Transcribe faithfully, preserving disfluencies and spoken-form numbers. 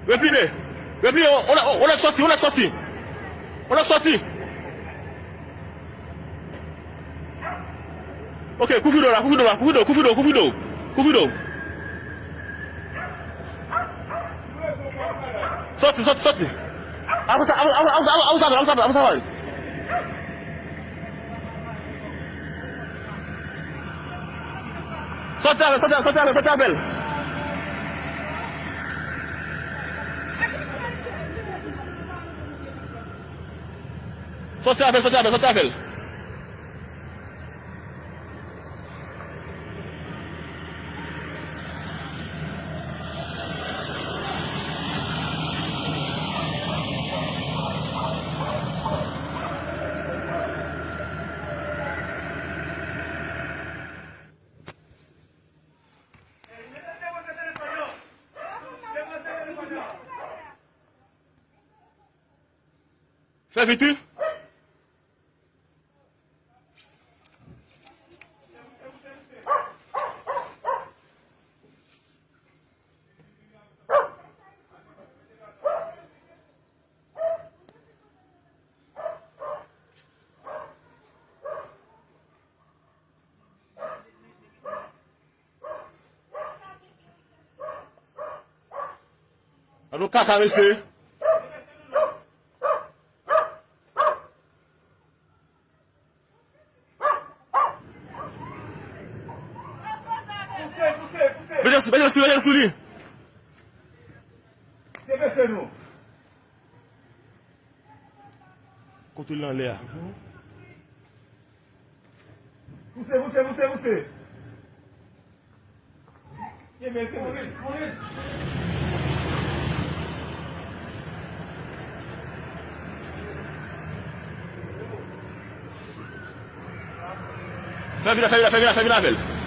Repliye. Repliye, on, on, on lòt sòti, on lòt sòti. On lòt sòti. Ok, kouvri do la, kouvri do la, kouvri do, kouvri do, kouvri do. Kouvri do. Sòti, sòti, sòti. Avanse, avanse, avanse, avanse, avanse, avanse, avanse. Sòti avè l, sòti avè l, sòti avè l, sòti avè l. Sòti avè l, sòti avè l, sòti avè l. Fè vit wi. Gad yon kaka, mesye. Mete sou, mete sou, mete sou li. Kote l anlè a? Pouse, pouse, pouse, pouse. Fè vin, fè vin, fè vin, fè vin avè l.